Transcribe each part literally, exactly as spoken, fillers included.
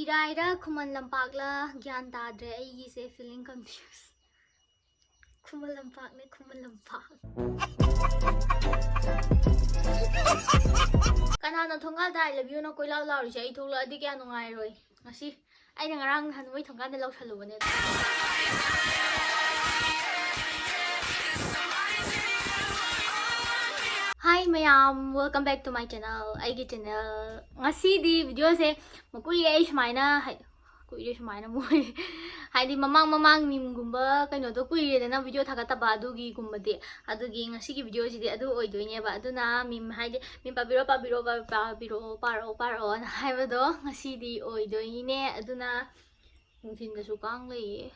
ꯏꯔꯥꯏꯔ ꯈꯨꯃꯟ ꯂꯝꯄꯥꯛꯂ ꯒ꯭ꯌꯥꯟ ꯇꯥꯗ꯭ꯔꯦ ꯑꯩꯒꯤꯁꯦ, feeling confused. ꯈꯨꯃꯟ ꯂꯝꯄꯥꯛꯅꯦ, ꯈꯨꯃꯟ ꯂꯝꯄꯥꯛ꯫ ꯀꯅꯥꯅ ꯊꯣꯡꯒꯥꯜꯗ "I love you"ꯅ ꯀꯣꯏꯂꯥꯎ ꯂꯥꯎꯔꯤꯁꯦ? ꯑꯩ ꯊꯣꯛꯂꯛꯑꯗꯤ ꯀꯌꯥ ꯅꯨꯡꯉꯥꯏꯔꯣꯏ꯫ ꯉꯁꯤ ꯑꯩꯅ ꯉꯔꯥꯡ ꯅꯍꯥꯟ ꯃꯣꯏ ꯊꯣꯡꯒꯥꯟꯗ ꯂꯧꯁꯜꯂꯨꯕꯅꯦ꯫ Hi ꯃꯌꯥꯝ, welcome back to my channel. ꯑꯩꯒꯤ channel, ꯉꯁꯤꯗꯤ videoꯁꯦ ꯀꯨꯏꯔꯦ ꯑꯩ ꯁꯨꯃꯥꯏꯅ ꯍꯥꯏ-, ꯀꯨꯏꯔꯦ ꯁꯨꯃꯥꯏꯅ ꯃꯣꯏ ꯍꯥꯏꯗꯤ ꯃꯃꯥꯡ ꯃꯃꯥꯡ memeꯒꯨꯝꯕ ꯀꯩꯅꯣꯗꯣ ꯀꯨꯏꯔꯦꯗꯅ video ꯊꯥꯒꯠꯇꯕ, ꯑꯗꯨꯒꯤꯒꯨꯝꯕꯗꯤ꯫ ꯑꯗꯨꯒꯤ ꯉꯁꯤꯒꯤ videoꯁꯤꯗꯤ ꯑꯗꯨ ꯑꯣꯏꯗꯣꯏꯅꯦꯕ꯫ ꯑꯗꯨꯅ meme ꯍꯥꯏꯗꯤ meme ꯄꯥꯕꯤꯔꯣ, ꯄꯥꯕꯤꯔꯣ, ꯄꯥ-, ꯄꯥꯕꯤꯔꯣ, ꯄꯥꯔꯛꯑꯣ, ꯄꯥꯔꯛꯑꯣꯅ ꯍꯥꯏꯕꯗꯣ ꯉꯁꯤꯗꯤ ꯑꯣꯏꯗꯣꯏꯅꯤꯅꯦ꯫ ꯑꯗꯨꯅ ꯅꯨꯡꯊꯤꯟꯗꯁꯨ ꯀꯥꯡ ꯂꯩꯌꯦ꯫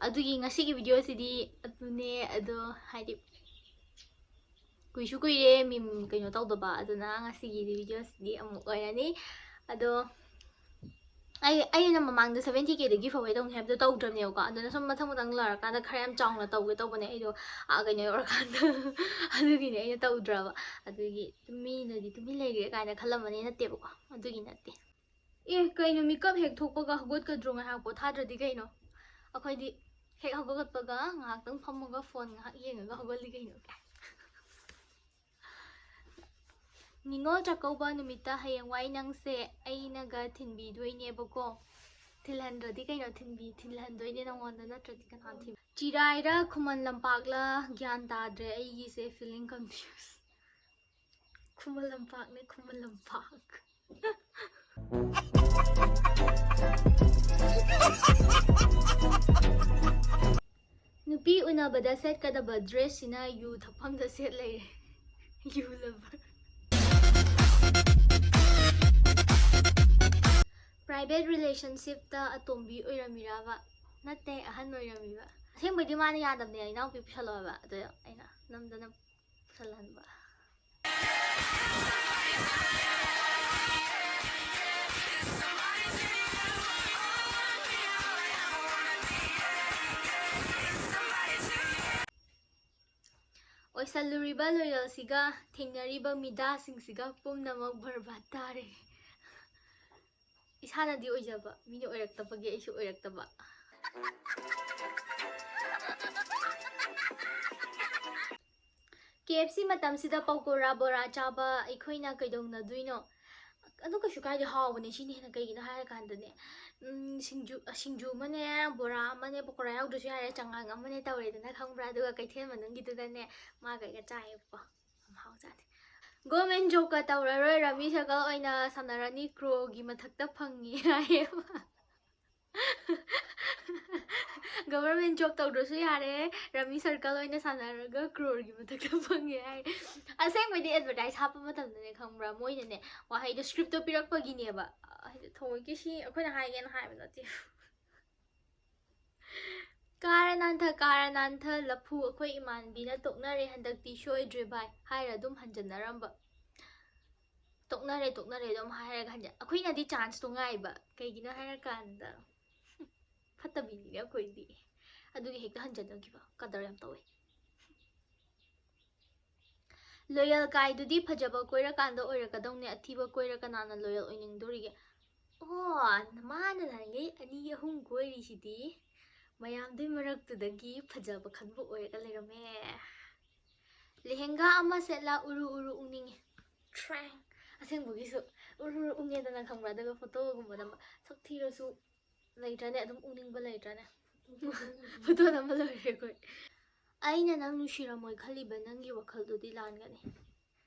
ꯑꯗꯨꯒꯤ ꯉꯁꯤꯒꯤ videoꯁꯤꯗꯤ ꯑꯗꯨꯅꯦ꯫ ꯑꯗꯣ ꯍꯥꯏꯗꯤ ꯀꯨꯏꯁꯨ ꯀꯨꯏꯔꯦ meme ꯀꯩꯅꯣ ꯇꯧꯗꯕ, ꯑꯗꯨꯅ ꯉꯁꯤꯒꯤꯗꯤ videoꯁꯤꯗꯤ ꯑꯃꯨꯛ ꯑꯣꯏꯔꯅꯤ꯫ ꯑꯗꯣ ꯑꯩ, ꯑꯩꯅ ꯃꯃꯥꯡꯗ seventy Kꯗ giveaway ꯇꯧꯅꯤ ꯍꯥꯏꯕꯗꯣ ꯇꯧꯗ꯭ꯔꯕꯅꯦꯕꯀꯣ꯫ ꯑꯗꯨꯅ ꯁꯨꯝ ꯃꯊꯪ ꯃꯊꯪ ꯂꯥꯛꯑꯀꯥꯟꯗ ꯈꯔ ꯌꯥꯝ ꯆꯥꯎꯅ ꯇꯧꯒꯦ ꯇꯧꯕꯅꯦ ꯑꯩꯗꯣ, ꯑꯥ, ꯀꯩꯅꯣ ꯌꯧꯔꯀꯥꯟꯗ꯫ ꯑꯗꯨꯒꯤꯅꯦ ꯑꯩꯅ ꯇꯧꯗ꯭ꯔꯕ꯫ ꯑꯗꯨꯒꯤ ꯃꯤꯅꯗꯤ "ꯇꯨꯃꯤꯟ ꯂꯩꯔꯦ" ꯀꯥꯏꯅ ꯈꯜꯂꯝꯃꯅꯤ, ꯅꯠꯇꯦꯕꯀꯣ, ꯑꯗꯨꯒꯤ ꯅꯠꯇꯦ꯫ ꯑꯦ, ꯀꯩꯅꯣ, ꯃꯤꯀꯞ ꯍꯦꯛ ꯊꯣꯛꯄꯒ ꯍꯧꯒꯠꯀꯗ꯭ꯔꯣ ꯉꯥꯏꯍꯥꯛ ꯄꯣꯊꯥꯗ꯭ꯔꯗꯤ ꯀꯩꯅꯣ? ꯑꯩꯈꯣꯏꯗꯤ ꯍꯦꯛ ꯍꯧꯒꯠꯄꯒ ꯉꯥꯏꯍꯥꯛꯇꯪ ꯐꯝꯃꯒ phone ꯉꯥꯏꯍꯥꯛ ꯌꯦꯡꯉꯒ ꯍꯧꯒꯠꯂꯤ ꯀꯩꯅꯣ꯫ ꯅꯤꯉꯣꯜ ꯆꯥꯛꯀꯧꯕ ꯅꯨꯃꯤꯠꯇ ꯍꯌꯦꯡꯋꯥꯏ ꯅꯪꯁꯦ ꯑꯩꯅꯒ ꯊꯤꯟꯕꯤꯗꯣꯏꯅꯦꯕꯀꯣ꯫ ꯊꯤꯜꯍꯟꯗ꯭ꯔꯗꯤ ꯀꯩꯅꯣ, ꯊꯤꯟꯕꯤ-, ꯊꯤꯜꯍꯟꯗꯣꯏꯅꯦ ꯅꯉꯣꯟꯗ, ꯅꯠꯇ꯭ꯔꯗꯤ ꯀꯅꯥ ꯊꯤꯟ-, ꯆꯤꯔꯥꯏꯔ ꯈꯨꯃꯟ ꯂꯝꯄꯥꯛꯂ ꯒ꯭ꯌꯥꯟ ꯇꯥꯗ꯭ꯔꯦ ꯑꯩꯒꯤꯁꯦ, feeling confused꯫ ꯈꯨꯃꯟ ꯂꯝꯄꯥꯛꯅꯦ, ꯈꯨꯃꯟ ꯂꯝꯄꯥꯛ꯫ ꯅꯨꯄꯤ ꯎꯅꯕꯗ ꯁꯦꯠꯀꯗꯕ dressꯁꯤꯅ ꯌꯨ ꯊꯛꯐꯝꯗ ꯁꯦꯠ ꯂꯩꯔꯦ꯫ ꯌꯨ lover꯫ Private relationshipꯇ ꯑꯇꯣꯝꯕꯤ ꯑꯣꯏꯔꯝꯃꯤꯔꯕ? ꯅꯠꯇꯦ, ꯑꯍꯟ ꯑꯣꯏꯔꯝꯃꯤꯕ꯫ ꯑꯁꯦꯡꯕꯩꯗꯤ ꯃꯥꯅ ꯌꯥꯗꯕꯅꯦ, "ꯏꯅꯥꯎꯄꯤ ꯄꯨꯁꯜꯂꯣ" ꯍꯥꯏꯕ, ꯑꯗꯣ ꯑꯩꯅ ꯅꯝꯗꯅ ꯄꯨꯁꯜꯍꯟꯕ꯫ ꯑꯣꯏꯁꯜꯂꯨꯔꯤꯕ ꯂꯣꯌꯦꯜꯁꯤꯒ ꯊꯦꯡꯅꯔꯤꯕ ꯃꯤꯗꯥꯁꯤꯡꯁꯤꯒ ꯄꯨꯝꯅꯃꯛ ꯕꯔꯕꯥꯗ ꯇꯥꯔꯦ꯫ ꯏꯁꯥꯅꯗꯤ ꯑꯣꯏꯖꯕ, ꯃꯤꯅ ꯑꯣꯏꯔꯛꯇꯕꯒꯤ ꯑꯩꯁꯨ ꯑꯣꯏꯔꯛꯇꯕ꯫ ꯀꯦ ꯑꯦꯐ ꯁꯤ ꯃꯇꯝꯁꯤꯗ ꯄꯀꯣꯔꯥ ꯕꯣꯔꯥ ꯆꯥꯕ ꯑꯩꯈꯣꯏꯅ ꯀꯩꯗꯧꯅꯗꯣꯏꯅꯣ? ꯑꯗꯨ ꯀꯩꯁꯨ ꯀꯥꯏꯗꯦ, ꯍꯥꯎꯕꯅꯦ꯫ ꯁꯤꯅ ꯍꯦꯟꯅ ꯀꯩꯒꯤꯅꯣ ꯍꯥꯏꯔꯀꯥꯟꯗꯅꯦ, ꯎꯝ, ꯁꯤꯡꯖꯨ, ꯁꯤꯡꯖꯨ ꯑꯃꯅꯦ, ꯕꯣꯔꯥ ꯑꯃꯅꯦ, ꯄꯀꯣꯔꯥ ꯌꯥꯎꯗ꯭ꯔꯁꯨ ꯌꯥꯔꯦ, ꯆꯉꯥꯡ ꯑꯃꯅꯦ ꯇꯧꯔꯦꯗꯅ, ꯈꯪꯕ꯭ꯔꯥ? ꯑꯗꯨꯒ ꯀꯩꯊꯦꯜ ꯃꯅꯨꯡꯒꯤꯗꯨꯗꯅꯦ ꯃꯥꯒ ꯑꯩꯒ ꯆꯥꯏꯌꯦꯕꯀꯣ꯫ ꯌꯥꯝ ꯍꯥꯎꯖꯥꯠꯅꯤ꯫ ꯒꯣꯔꯃꯦꯟ ꯖꯣꯕꯀ ꯇꯧꯔꯔꯣꯏ, ꯔꯃꯤ ꯁꯔꯀꯜ ꯑꯣꯏꯅ ꯁꯥꯟꯅꯔꯅꯤ, ꯀ꯭ꯔꯣꯒꯤ ꯃꯊꯛꯇ ꯐꯪꯉꯤ ꯍꯥꯏꯌꯦꯕ꯫ ꯒꯚꯔꯟꯃꯦꯟ ꯖꯣꯕ ꯇꯧꯗ꯭ꯔꯁꯨ ꯌꯥꯔꯦ, ꯔꯃꯤ ꯁꯔꯀꯜ ꯑꯣꯏꯅ ꯁꯥꯟꯅꯔꯒ ꯀ꯭ꯔꯣꯔꯒꯤ ꯃꯊꯛꯇ ꯐꯪꯉꯦ ꯍꯥꯏ꯫ ꯑꯁꯦꯡꯕꯩꯗꯤ ꯑꯦꯗꯚꯔꯇꯥꯏꯁ ꯍꯥꯞꯄ ꯃꯇꯝꯗꯅꯦ, ꯈꯪꯕ꯭ꯔꯥ, ꯃꯣꯏꯅꯅꯦ ꯋꯥꯍꯩꯗꯣ, ꯁ꯭ꯀ꯭ꯔꯤꯞꯇꯣ ꯄꯤꯔꯛꯄꯒꯤꯅꯦꯕ꯫ ꯍꯥꯏꯗꯤ ꯊꯑꯣꯏꯀꯤ ꯁꯤ ꯑꯩꯈꯣꯏꯅ ꯍꯥꯏꯒꯦꯅ ꯍꯥꯏꯕ ꯅꯠꯇꯦ꯫ ꯀꯥꯔ ꯅꯥꯟꯊ, ꯀꯥꯔ ꯅꯥꯟꯊ, ꯂꯐꯨ ꯑꯩꯈꯣꯏ ꯏꯃꯥꯟꯕꯤꯅ ꯇꯣꯛꯅꯔꯦ ꯍꯟꯗꯛꯇꯤ, ꯁꯣꯏꯗ꯭ꯔꯦ ꯚꯥꯏ ꯍꯥꯏꯔ ꯑꯗꯨꯝ ꯍꯟꯖꯟꯅꯔꯝꯕ꯫ ꯇꯣꯛꯅꯔꯦ, ꯇꯣꯛꯅꯔꯦ ꯑꯗꯨꯝ ꯍꯥꯏꯔꯒ ꯍꯟꯖꯟ-, ꯑꯩꯈꯣꯏꯅꯗꯤ ꯆꯥꯟꯁꯇꯣ ꯉꯥꯏꯕ꯫ ꯀꯩꯒꯤꯅꯣ ꯍꯥꯏꯔꯀꯥꯟꯗ ꯐꯠꯇꯕꯤꯅꯤꯅꯦ ꯑꯩꯈꯣꯏꯗꯤ꯫ ꯑꯗꯨꯒꯤ ꯍꯦꯛꯇ ꯍꯟꯖꯟꯅꯈꯤꯕ꯫ ꯀꯗꯔ ꯌꯥꯝ ꯇꯧꯋꯦ꯫ ꯂꯣꯌꯦꯜ ꯀꯥꯏꯗꯨꯗꯤ ꯐꯖꯕ ꯀꯣꯏꯔꯀꯥꯟꯗ ꯑꯣꯏꯔꯛꯀꯗꯧꯅꯦ, ꯑꯊꯤꯕ ꯀꯣꯏꯔ ꯀꯅꯥꯅ ꯂꯣꯌꯦꯜ ꯑꯣꯏꯅꯤꯡꯗꯣꯔꯤꯒꯦ? ꯑꯣ, ꯃꯥꯅ ꯅꯍꯥꯟꯈꯩ ꯑꯅꯤ ꯑꯍꯨꯝ ꯀꯣꯏꯔꯤꯁꯤꯗꯤ ꯃꯌꯥꯝꯗꯨꯏ ꯃꯔꯛꯇꯨꯗꯒꯤ ꯐꯖꯕ ꯈꯟꯕ ꯑꯣꯏꯔꯒ ꯂꯩꯔꯝꯃꯦ꯫ ꯂꯦꯍꯦꯡꯒꯥ ꯑꯃ ꯁꯦꯠꯂ ꯎꯔꯨ ꯎꯔꯨ ꯎꯪꯅꯤꯡꯉꯦ꯫ ꯇ꯭ꯔꯦꯡ! ꯑꯁꯦꯡꯕꯒꯤꯁꯨ ꯎꯔꯨ ꯎꯔꯨ ꯎꯪꯉꯦꯗꯅ, ꯈꯪꯕ꯭ꯔꯥ? ꯑꯗꯨꯒ ꯐꯣꯇꯣꯒꯨꯝꯕ ꯅꯝꯕ, ꯁꯛ ꯊꯤꯔꯁꯨ ꯂꯩꯇ꯭ꯔꯅꯦ, ꯑꯗꯨꯝ ꯎꯪꯅꯤꯡꯕ ꯂꯩꯇ꯭ꯔꯅꯦ? ꯐꯣꯇꯣ ꯅꯝꯕ ꯂꯣꯏꯔꯦ ꯑꯩꯈꯣꯏ꯫ ꯑꯩꯅ ꯅꯪ ꯅꯨꯡꯁꯤꯔꯝꯃꯣꯏ ꯈꯜꯂꯤꯕ ꯅꯪꯒꯤ ꯋꯥꯈꯜꯗꯨꯗꯤ ꯂꯥꯟꯒꯅꯤ꯫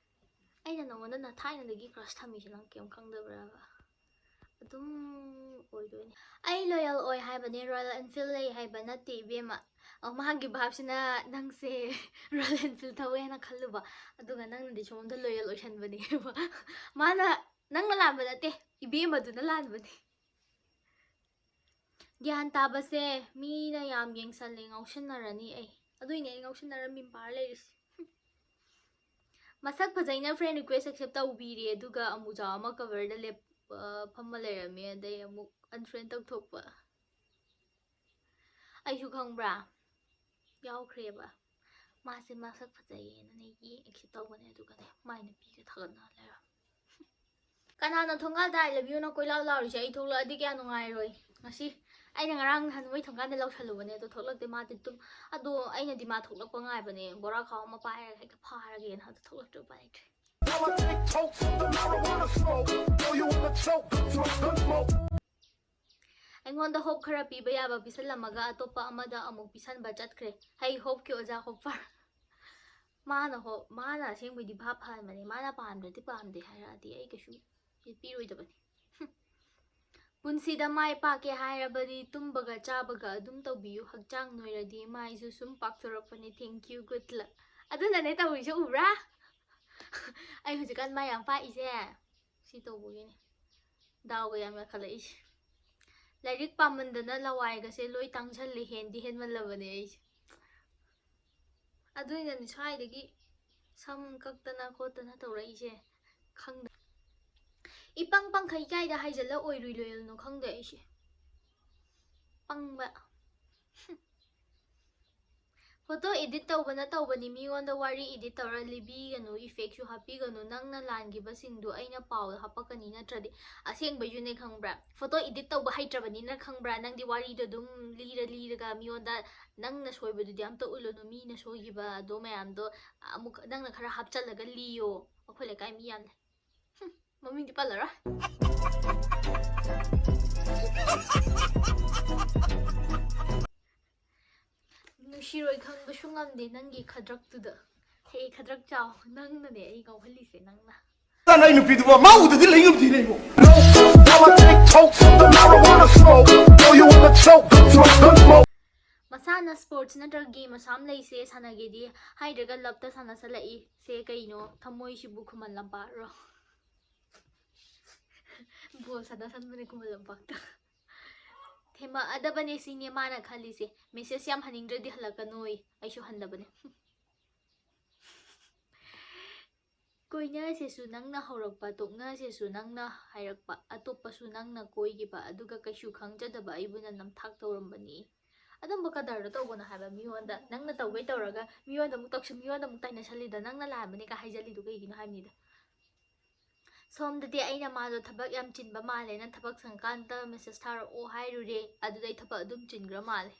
ꯑꯩꯅ ꯅꯉꯣꯟꯗ ꯅ-, ꯊꯥꯏꯅꯗꯒꯤ ꯀ꯭ꯔꯁ ꯊꯝꯃꯤꯁꯦ ꯅꯪ ꯀꯩꯝ ꯈꯪꯗꯕ꯭ꯔꯕ? ꯑꯗꯨꯝ ꯑꯣꯏꯗꯣꯏꯅꯦ꯫ ꯑꯩ ꯂꯣꯌꯦꯜ ꯑꯣꯏ ꯍꯥꯏꯕꯅꯦ, ꯔꯣꯌꯦꯜ ꯑꯦꯟꯐꯤꯜ ꯂꯩ ꯍꯥꯏꯕ ꯅꯠꯇꯦ, ꯏꯕꯦꯝꯃ꯫ ꯑ, ꯃꯥꯒꯤ ꯚꯥꯏꯞꯁꯤꯅ ꯅꯪꯁꯦ ꯔꯣꯌꯦꯜ ꯑꯦꯟꯐꯤꯜ ꯊꯧꯋꯦꯅ ꯈꯜꯂꯨꯕ, ꯑꯗꯨꯒ ꯅꯪꯅꯗꯤ ꯁꯣꯝꯗ ꯂꯣꯌꯦꯜ ꯑꯣꯏꯁꯟꯕꯅꯦꯕ꯫ ꯃꯥꯅ, ꯅꯪꯅ ꯂꯥꯟꯕ ꯅꯠꯇꯦ, ꯏꯕꯦꯝꯃꯗꯨꯅ ꯂꯥꯟꯕꯅꯦ꯫ ꯒ꯭ꯌꯥꯟ ꯇꯥꯕꯁꯦ ꯃꯤꯅ ꯌꯥꯝ ꯌꯦꯡꯁꯜꯂꯦ, ꯉꯥꯎꯁꯤꯟꯅꯔꯅꯤ ꯑꯩ꯫ ꯑꯗꯨꯏꯅꯦ ꯑꯩ ꯉꯥꯎꯁꯤꯟꯅꯔ ꯃꯤꯝ ꯄꯥꯔ ꯂꯩꯔꯤꯁꯦ꯫ ꯃꯁꯛ ꯐꯖꯩꯅ friend request accept ꯇꯧꯕꯤꯔꯦ, ꯑꯗꯨꯒ ꯑꯃꯨꯖꯥ ꯑꯃ ꯀꯕꯔꯗ ꯂꯦꯞ-, ꯑ, ꯐꯝꯃ ꯂꯩꯔꯝꯃꯦ, ꯑꯗꯩ ꯑꯃꯨꯛ unfriend ꯇꯧꯊꯣꯛꯄ꯫ ꯑꯩꯁꯨ ꯈꯪꯕ꯭ꯔꯥ? ꯌꯥꯎꯈ꯭ꯔꯦꯕ꯫ ꯃꯥꯁꯦ ꯃꯁꯛ ꯐꯖꯩꯌꯦꯅꯅꯦ ꯌꯦꯡ accept ꯇꯧꯕꯅꯦ, ꯑꯗꯨꯒꯅꯦ ꯃꯥꯏ ꯅꯨꯄꯤꯒ ꯊꯥꯒꯠꯅ ꯂꯩꯔꯝꯃꯦ꯫ ꯀꯅꯥꯅ ꯊꯣꯡꯒꯥꯜꯗ "I love you"ꯅ ꯀꯣꯏꯂꯥꯎ ꯂꯥꯎꯔꯤꯁꯦ? ꯑꯩ ꯊꯣꯛꯂꯛꯑꯗꯤ ꯀꯌꯥ ꯅꯨꯡꯉꯥꯏꯔꯣꯏ꯫ ꯉꯁꯤ ꯑꯩꯅ ꯉꯔꯥꯡ ꯅꯍꯥꯟ ꯃꯣꯏ ꯊꯣꯡꯒꯥꯟꯗ ꯂꯧꯁꯜꯂꯨꯕꯅꯦ, ꯑꯗꯣ ꯊꯣꯛꯂꯛꯇꯦ꯫ ꯃꯥꯗꯤ ꯇꯨꯝ ꯑꯗꯣ ꯑꯩꯅꯗꯤ ꯃꯥ ꯊꯣꯛꯂꯛꯄ ꯉꯥꯏꯕꯅꯦ꯫ ꯕꯣꯔꯥ ꯈꯥꯎ ꯑꯃ ꯄꯥꯏꯔꯒ ꯍꯦꯛꯇ ꯐꯥꯔꯒꯦꯅ꯫ ꯑꯗꯣ ꯊꯣꯛꯂꯛꯇ꯭ꯔꯦ, ꯎꯄꯥꯏ ꯂꯩꯇ꯭ꯔꯦ꯫ ꯑꯩꯉꯣꯟꯗ ꯍꯣꯞ ꯈꯔ ꯄꯤꯕ ꯌꯥꯕ ꯄꯤꯁꯜꯂꯝꯃꯒ ꯑꯇꯣꯞꯄ ꯑꯃꯗ ꯑꯃꯨꯛ ꯄꯤꯁꯟꯕ ꯆꯠꯈ꯭ꯔꯦ꯫ ꯍꯩ ꯍꯣꯞꯀꯤ ꯑꯣꯖꯥ ꯍꯣꯞꯄꯔ꯫ ꯃꯥꯅ ꯍꯣꯞ ꯃꯥꯅ ꯑꯁꯦꯡꯕꯩꯗꯤ ꯚꯥꯞ ꯐꯍꯟꯕꯅꯦ꯫ ꯃꯥꯅ ꯄꯥꯝꯗ꯭ꯔꯗꯤ ꯄꯥꯝꯗꯦ ꯍꯥꯏꯔꯛꯑꯗꯤ ꯑꯩ ꯀꯩꯁꯨ ꯄꯤꯔꯣꯏꯗꯕꯅꯤ꯫ ꯄꯨꯟꯁꯤꯗ ꯃꯥꯏ ꯄꯥꯛꯀꯦ ꯍꯥꯏꯔꯕꯗꯤ ꯇꯨꯝꯕꯒ ꯆꯥꯕꯒ ꯑꯗꯨꯝ ꯇꯧꯕꯤꯌꯨ꯫ ꯍꯛꯆꯥꯡ ꯅꯣꯏꯔꯗꯤ ꯃꯥꯏꯁꯨ ꯁꯨꯝ ꯄꯥꯛꯊꯣꯔꯛꯄꯅꯤ꯫ Thank you, good luck꯫ ꯑꯗꯨꯅꯅꯦ ꯇꯧꯔꯤꯁꯦ, ꯎꯕ꯭ꯔꯥ? ꯑꯩ ꯍꯧꯖꯤꯛꯀꯥꯟ ꯃꯥꯏ ꯌꯥꯝ ꯄꯥꯛꯏꯁꯦ ꯁꯤ ꯇꯧꯕꯒꯤꯅꯦ꯫ ꯗꯥꯎꯒ ꯌꯥꯝ ꯌꯥꯈꯠꯂꯛꯏꯁꯦ꯫ ꯂꯥꯏꯔꯤꯛ ꯄꯥꯃꯟꯗꯅ ꯂꯋꯥꯏꯒꯁꯦ ꯂꯣꯏ ꯇꯥꯡꯁꯜꯂꯦ, ꯍꯦꯟꯗꯤ ꯍꯦꯟꯃꯜꯂꯕꯅꯦ ꯑꯩꯁꯦ꯫ ꯑꯗꯨꯏꯅꯅꯤ ꯁ꯭ꯋꯥꯏꯗꯒꯤ ꯁꯝ ꯀꯛꯇꯅ ꯈꯣꯠꯇꯅ ꯇꯧꯔꯛꯏꯁꯦ꯫ ꯈꯪꯗꯦ꯫ ꯏꯄꯪ ꯄꯪꯈꯩ ꯀꯥꯏꯗ ꯍꯥꯏꯖꯜꯂ ꯑꯣꯏꯔꯨꯏ ꯂꯣꯏꯔꯅꯣ ꯈꯪꯗꯦ ꯑꯩꯁꯦ꯫ ꯄꯪꯕ꯫ Photo edit ꯇꯧꯕꯅ ꯇꯧꯕꯅꯤ, ꯃꯤꯉꯣꯟꯗ ꯋꯥꯔꯤ edit ꯇꯧꯔ ꯂꯤꯕꯤꯒꯅꯨ, effectꯁꯨ ꯍꯥꯞꯄꯤꯒꯅꯨ꯫ ꯅꯪꯅ ꯂꯥꯟꯈꯤꯕꯁꯤꯡꯗꯨ ꯑꯩꯅ ꯄꯥꯎꯗ ꯍꯥꯞꯄꯛꯀꯅꯤ, ꯅꯠꯇ꯭ꯔꯗꯤ꯫ ꯑꯁꯦꯡꯕꯩꯁꯨꯅꯦ, ꯈꯪꯕ꯭ꯔꯥ? Photo edit ꯇꯧꯕ ꯍꯩꯇ꯭ꯔꯕꯅꯤꯅ, ꯈꯪꯕ꯭ꯔꯥ? ꯅꯪꯗꯤ ꯋꯥꯔꯤꯗꯣ ꯑꯗꯨꯝ ꯂꯤꯔ ꯂꯤꯔꯒ ꯃꯤꯉꯣꯟꯗ ꯅꯪꯅ ꯁꯣꯏꯕꯗꯨꯗꯤ ꯑꯝꯇ ꯎꯠꯂꯨꯅꯨ, ꯃꯤꯅ ꯁꯣꯏꯈꯤꯕ ꯑꯗꯣ ꯃꯌꯥꯝꯗꯣ ꯑꯃꯨꯛ ꯅꯪꯅ ꯈꯔ ꯍꯥꯞꯆꯜꯂꯒ ꯂꯤꯌꯣ꯫ ꯑꯩꯈꯣꯏ ꯂꯩꯀꯥꯏ ꯃꯤ ꯌꯥꯝ ꯂꯩ꯫ ꯍꯨꯝ, ꯃꯃꯤꯡꯗꯤ ꯄꯜꯂꯔꯣꯏ꯫ ꯅꯨꯡꯁꯤꯔꯣꯏ ꯈꯪꯕꯁꯨ ꯉꯝꯗꯦ ꯅꯪꯒꯤ ꯈꯗ꯭ꯔꯛꯇꯨꯗ꯫ ꯍꯦ ꯈꯗ꯭ꯔꯛ ꯆꯥꯎ, ꯅꯪꯅꯅꯦ ꯑꯩ ꯉꯥꯎꯍꯜꯂꯤꯁꯦ, ꯅꯪꯅ꯫ ꯅꯪ ꯑꯩ ꯅꯨꯄꯤꯗꯨꯕꯨ ꯃꯥ ꯎꯗꯗꯤ ꯂꯩ ꯉꯝꯗꯦ ꯂꯩꯕꯣ꯫ Now I take toast of the marijuana smoke. Throw you in the choke, that's my gun smoke. ꯃꯁꯥꯅ sports ꯅꯠꯇ꯭ꯔꯒ game ꯑꯁꯥꯝ ꯂꯩꯁꯦ ꯁꯥꯟꯅꯒꯦꯗꯤ ꯍꯥꯏꯗ꯭ꯔꯒ ꯂꯞꯇ ꯁꯥꯟꯅꯁꯜꯂꯛꯏ ꯁꯦ ꯀꯩꯅꯣ? ꯊꯃꯣꯏꯁꯤꯕꯨ ꯈꯨꯃꯟ ꯂꯝꯄꯥꯛꯔꯣ? ꯕꯣꯜ ꯁꯥꯟꯅꯁꯟꯕꯅꯦ ꯈꯨꯃꯟ ꯂꯝꯄꯥꯛꯇ꯫ ꯊꯦꯝꯃꯛꯑꯗꯕꯅꯦ ꯁꯤꯅꯦ ꯃꯥꯅ ꯈꯜꯂꯤꯁꯦ꯫ Message ꯌꯥꯝ ꯍꯟꯅꯤꯡꯗ꯭ꯔꯗꯤ ꯍꯜꯂꯛꯀꯅꯣꯏ꯫ ꯑꯩꯁꯨ ꯍꯟꯗꯕꯅꯦ꯫ ꯀꯣꯏꯅꯁꯦꯁꯨ ꯅꯪꯅ ꯍꯧꯔꯛꯄ, ꯇꯣꯛꯅꯁꯦꯁꯨ ꯅꯪꯅ ꯍꯥꯏꯔꯛꯄ, ꯑꯇꯣꯞꯄꯁꯨ ꯅꯪꯅ ꯀꯣꯏꯈꯤꯕ, ꯑꯗꯨꯒ ꯀꯩꯁꯨ ꯈꯪꯖꯗꯕ ꯑꯩꯕꯨꯅ ꯅꯝꯊꯥꯛ ꯇꯧꯔꯝꯕꯅꯤ꯫ ꯑꯗꯨꯝꯕ ꯀꯗꯔꯗꯣ ꯇꯧꯒꯅꯨ ꯍꯥꯏꯕ ꯃꯤꯉꯣꯟꯗ꯫ ꯅꯪꯅ ꯇꯧꯒꯦ ꯇꯧꯔꯒ ꯃꯤꯉꯣꯟꯗ ꯑꯃꯨꯛ ꯇꯧꯁꯤ-, ꯃꯤꯉꯣꯟꯗ ꯑꯃꯨꯛ ꯇꯥꯏꯅꯁꯜꯂꯤꯗꯣ, ꯅꯪꯅ ꯂꯥꯟꯕꯅꯦ ꯀꯥꯏ ꯍꯥꯏꯖꯜꯂꯤꯗꯣ ꯀꯩꯒꯤꯅꯣ ꯍꯥꯏꯕꯅꯤꯗ꯫ ꯁꯣꯝꯗꯗꯤ ꯑꯩꯅ ꯃꯥꯗꯣ ꯊꯕꯛ ꯌꯥꯝ ꯆꯤꯟꯕ ꯃꯥꯜꯂꯦꯅ ꯊꯕꯛ ꯁꯪꯀꯥꯟꯗ ꯃꯦꯁꯦꯁ ꯊꯥꯔꯛꯑꯣ ꯍꯥꯏꯔꯨꯔꯦ꯫ ꯑꯗꯨꯗꯩ ꯊꯕꯛ ꯑꯗꯨꯝ ꯆꯤꯟꯈ꯭ꯔ ꯃꯥꯜꯂꯦ꯫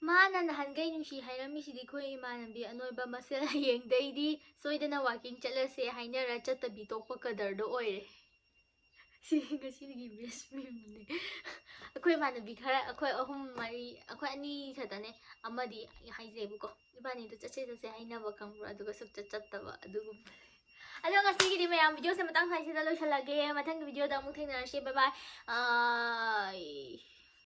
ꯃꯥꯅ ꯅꯍꯥꯟꯈꯩ ꯅꯨꯡꯁꯤ ꯍꯥꯏꯔꯝꯃꯤꯁꯤꯗꯤ ꯑꯩꯈꯣꯏ ꯏꯃꯥꯟꯅꯕꯤ ꯑꯅꯣꯏꯕ ꯃꯁꯦꯜ꯫ ꯍꯌꯦꯡꯗꯩꯗꯤ ꯁꯣꯏꯗꯅ ꯋꯥꯀꯤꯡ ꯆꯠꯂꯁꯦ ꯍꯥꯏꯅꯔ ꯆꯠꯇꯕꯤ ꯇꯣꯛꯄ ꯀꯗꯔꯗꯣ ꯑꯣꯏꯔꯦ꯫ ꯁꯤ ꯉꯁꯤꯒꯤ ꯕꯦꯁ ꯃꯦꯝꯅꯦ꯫ ꯑꯩꯈꯣꯏ ꯏꯃꯥꯟꯅꯕꯤ ꯈꯔ, ꯑꯩꯈꯣꯏ ꯑꯍꯨꯝ ꯃꯔꯤ, ꯑꯩꯈꯣꯏ ꯑꯅꯤ ꯈꯛꯇꯅꯦ꯫ ꯑꯃꯗꯤ ꯍꯥꯏꯖꯩꯕꯀꯣ, ꯏꯕꯥꯅꯤꯗꯣ ꯆꯠꯁꯦ ꯆꯠꯁꯦ ꯍꯥꯏꯅꯕ ꯈꯪꯕ꯭ꯔꯥ, ꯑꯗꯨꯒ ꯁꯨꯛꯆꯠ ꯆꯠꯇꯕ ꯑꯗꯨꯒꯨꯝꯕ꯫ ꯑꯗꯣ ꯉꯁꯤꯒꯤꯗꯤ ꯃꯌꯥꯝ ꯚꯤꯗꯤꯑꯣꯁꯦ ꯃꯇꯥꯡ ꯁ꯭ꯋꯥꯏꯁꯤꯗ ꯂꯣꯏꯁꯤꯜꯂꯒꯦ꯫ ꯃꯊꯪꯒꯤ ꯚꯤꯗꯤꯑꯣꯗ ꯑꯃꯨꯛ ꯊꯦꯡꯅꯔꯁꯤ꯫ ꯕꯥꯏ ꯕꯥꯏ꯫ ꯑꯥꯏ꯫